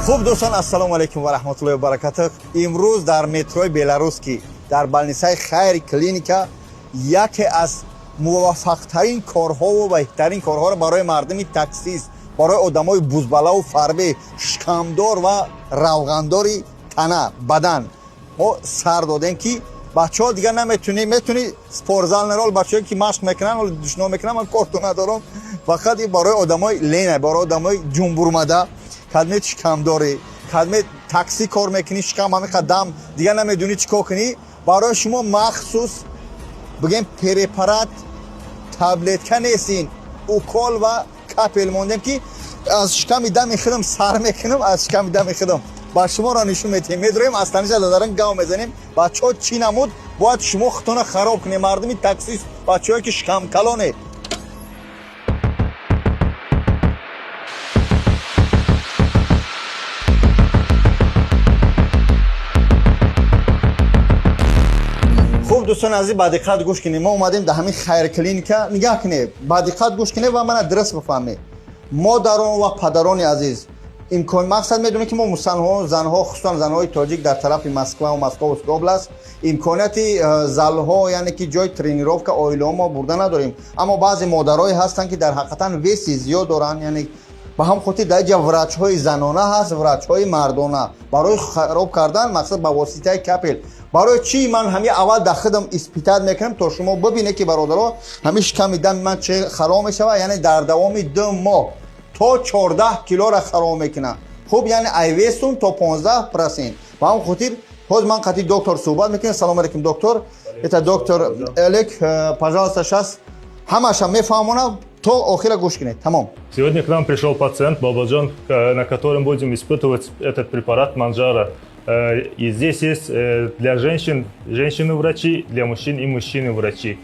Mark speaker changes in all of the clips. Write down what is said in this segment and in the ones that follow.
Speaker 1: Хуб, дӯстон, ассалому алайкум ва раҳматуллоҳи ва баракатуҳ. Имрӯз дар метрои Беларусский, дар больницаи Хайр клиника, яке аз муваффақтарин корҳову беҳтарин корҳоро барои мардуми таксист, барои одамои бузбалаву фарбе, шикамдор ва равғандори тана бадан мо сар додем, ки бачаҳо дигар наметунӣ, метунӣ спортзал нерол, бачаҳое ки машқ мекунанд, ҳоло душно мекунанд, ман корту надорам. Фақат ин барои одамои лена, барои одамои ҷумбурмада, кадме шикамдорӣ, кадме такси кор мекунӣ, шикам ҳамин қадам, дигар намедонӣ чӣ кор кунӣ, барои шумо махсус бигем препарат, таблетка нест, ин укол ва капель мондем, ки аз шиками дами худам сар мекунам, аз шиками дами худам ба шуморо нишон медиҳем. Медроем, аз таниша дадаран гав мезанем. Бачаҳо чӣ намуд, бояд шумо худтона хароб кунед, мардуми таксист, бачаҳое ки шикамкалоне. Хуб, дӯстони азиз, ба диққат гӯш кунед. Мо омадем дар ҳамин Хайр клиника. Нигаҳ кунед, ба диққат гӯш кунед ва мана дуруст бифаҳмед. Модарон ва падарони азиз, имкон мақсад медонед, ки мо мусалмонҳо, занҳо, хусусан занҳои тоҷик дар тарафи Москва ва Московский область имконияти залҳо, яъне ки ҷои тренировка оилаҳо мо бурда надорем. Аммо баъзе модарое ҳастанд, ки дар ҳақиқатан веси зиёд доранд, яъне ба ҳам хотир дар ҷа врачҳои занона ҳаст, врачҳои мардона барои хароб кардан, мақсад ба воситаи капель. Барои чӣ ман ҳами аввал дар худам испытать мекунам, то шумо бибинед, ки бародаро, ҳами шиками дами ман чӣ хароб мешавад. Яъне дар давоми 2 моҳ то 14 килора хароб мекунам. Хуб, яъне ай весум то 15%. Ба ҳам хотир ҳозир ман қатъи доктор суҳбат мекунем. Салом алейкум, доктор. Это доктор Элек. Пожалуйста, сейчас ҳамаша мефаҳмонам, то охира гӯш кунед, тамом.
Speaker 2: Сегодня к нам пришел пациент Бабаджан, на котором будем испытывать этот препарат Манджара. И здесь есть для женщин женщины-врачи, для мужчин и мужчины-врачи.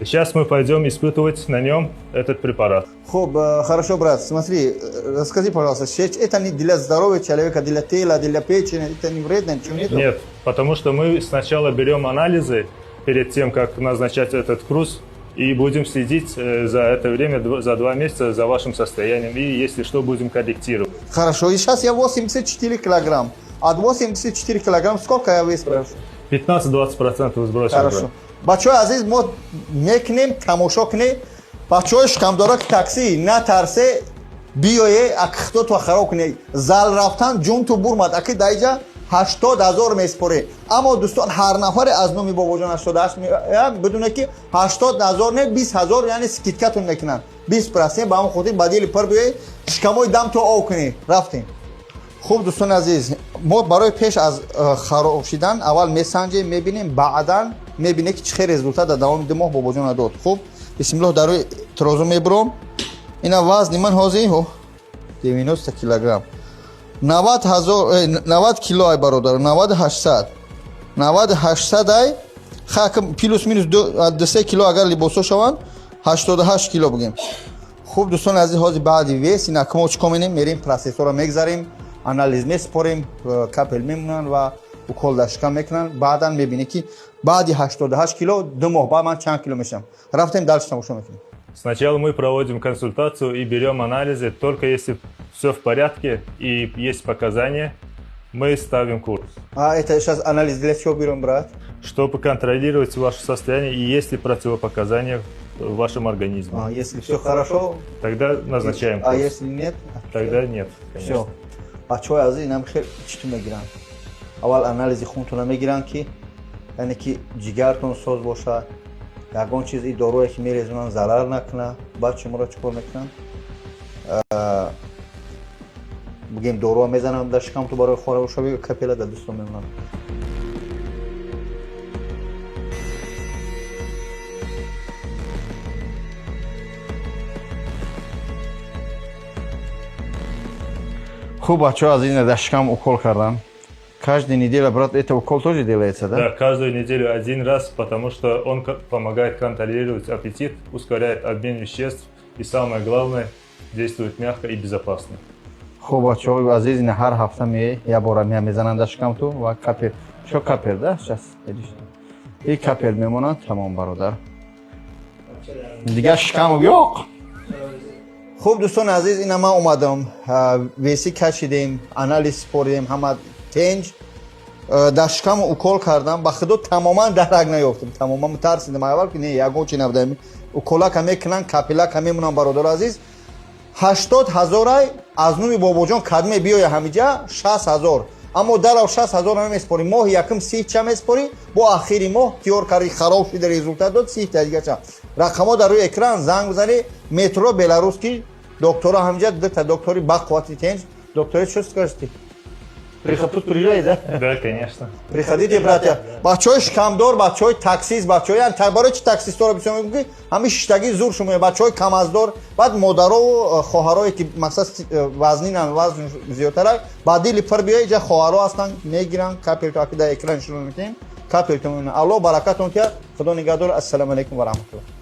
Speaker 2: Сейчас мы пойдем испытывать на нем этот препарат.
Speaker 1: Хуб, хорошо, брат, смотри, расскажи, пожалуйста, это не для здоровья человека, для тела, для печени, это не вредно, ничего нет?
Speaker 2: Нет, потому что мы сначала берем анализы перед тем, как назначать этот курс, и будем следить за это время, за 2 месяца за вашим состоянием, и если что, будем корректировать.
Speaker 1: Хорошо, и сейчас я 84 килограмм. От 84 килограмм сколько я вес прошу?
Speaker 2: 15-20% сбросим.
Speaker 1: Хорошо. Бачаҳои азиз, мо мекунем, тамошо кунед. Бачаҳои шикамдора, ки такси, натарсе, биёе, акхтото хароб кунед. Зал рафтан ҷунту бурмад, аки даиҷа 80 000 меспоре. Аммо дӯстон, ҳар нафаре аз номи Бобоҷон 88 бидуне, ки 80 000 не, 20 000, яъне скидкатон мекунанд 20%. Ба ҳамон хотир ба дили пир биёед, шикамои дамто ов кунед. Рафтем. Хуб, дӯстони азиз, мо барои пеш аз хароб шидан аввал месанҷем, мебинем, баъдан мебинем, ки чӣ хел результат дар давоми 2 моҳ Бобоҷона дод. Хуб, бисмиллоҳ, дар рӯи трозу мебуром. Ина вазни ман ҳозир 90 килограмм, 90 000, 90 кило ай, бародар, 9800, 9800 ай. Хак плюс минус 2-3 кило агар либосо шаванд, 88 кило бигем. Хуб, дӯстони азиз, ҳозир баъди вес ина мо чӣ кор менем? Мерем, процессора мегзарем, анализ месупорем, капель мемонанд ва укол дар шикам мекунанд. Баъдан мебинем, ки баъди 88 кило 2 моҳ баъд ман чанд кило мешавам. Рафтем, дальше тамошо мекунем.
Speaker 2: Сначала мы проводим консультацию и берем анализы. Только если все в порядке и есть показания, мы ставим курс.
Speaker 1: А это сейчас анализ для чего берем, брат?
Speaker 2: Чтобы контролировать ваше состояние и есть ли противопоказания в вашем организме.
Speaker 1: А, если все хорошо,
Speaker 2: тогда назначаем
Speaker 1: а
Speaker 2: курс.
Speaker 1: Если нет?
Speaker 2: Тогда нет, конечно.
Speaker 1: Все. Бачаҳои азиз, инам хел читу мегиранд. Аввал анализи хунтона мегиранд, ки яъне ки ҷигартон соз бошад, ягон чиз и доруе ки мерезонанд зарар накунад. Баъд шуморо чӣ кор мекунанд? Бигем, доруа мезананд дар шикамту барои хоравшавӣ, капела дар дастон мемонанд. Хуб, бачаҳо, аз ин дар шикам укол кардан. Каждая неделя, брат, это укол тоже делается, да?
Speaker 2: Да, каждую неделю один раз, потому что он помогает контролировать аппетит, ускоряет обмен веществ и, самое главное, действует мягко и безопасно.
Speaker 1: Хуб, бачаҳои азиз, ина ҳар ҳафта меяй, як бора мея, мезананд дар шикамту ва капель. Шо капель, да? Сейчас. И капель мемонад, тамом, бародар. Дигар шикам ёқ. Хуб, дӯстони азиз, ина ман омадам, весы кашидем, анализ супоридем, ҳама тенҷ. Дар шикам укол кардам, ба худо, тамоман дарак наёфтам, тамоман тарсидам аввал, ки не, ягон чи набуда. Уколака мекунанд, капелка мемонанд. Бародари азиз, 80 ҳазорай аз нуми Бобоҷон кадме биёя ҳамиҷа 60 000, аммо дарав 60 000 намеспорӣ. Моҳи якум 30 ча меспорӣ, бо ахири моҳ тиёр карди, хароб шида, результат дод, 30 та дигача. Рақамҳо дар рӯи экран, занг бизанӣ. Метро Беларусский, доктора ҳамиҷа дута доктори бақуввати тенҷ. Доктори, что скажете? Пусть приезжай, да?
Speaker 2: Да, конечно.
Speaker 1: Приходите, братья. Бачаҳои шикамдор, бачаҳои таксист, бачаҳои, барои чи таксистора бисёр мегӯм, ки ҳамин шиштагӣ зур шумо, бачаҳои камаздор, баъд модарову хоҳарое ки мақсад вазнинан, вазн зиёдтара, ба дили пир биёй, иҷа хоҳаро ҳастанд, мегиранд капелька, ки дар экран шуро мекунем, капелька. Аллоҳ баракатон тиҳад, худо нигаҳдор. Ассалому алайкум ва раҳматуллоҳ.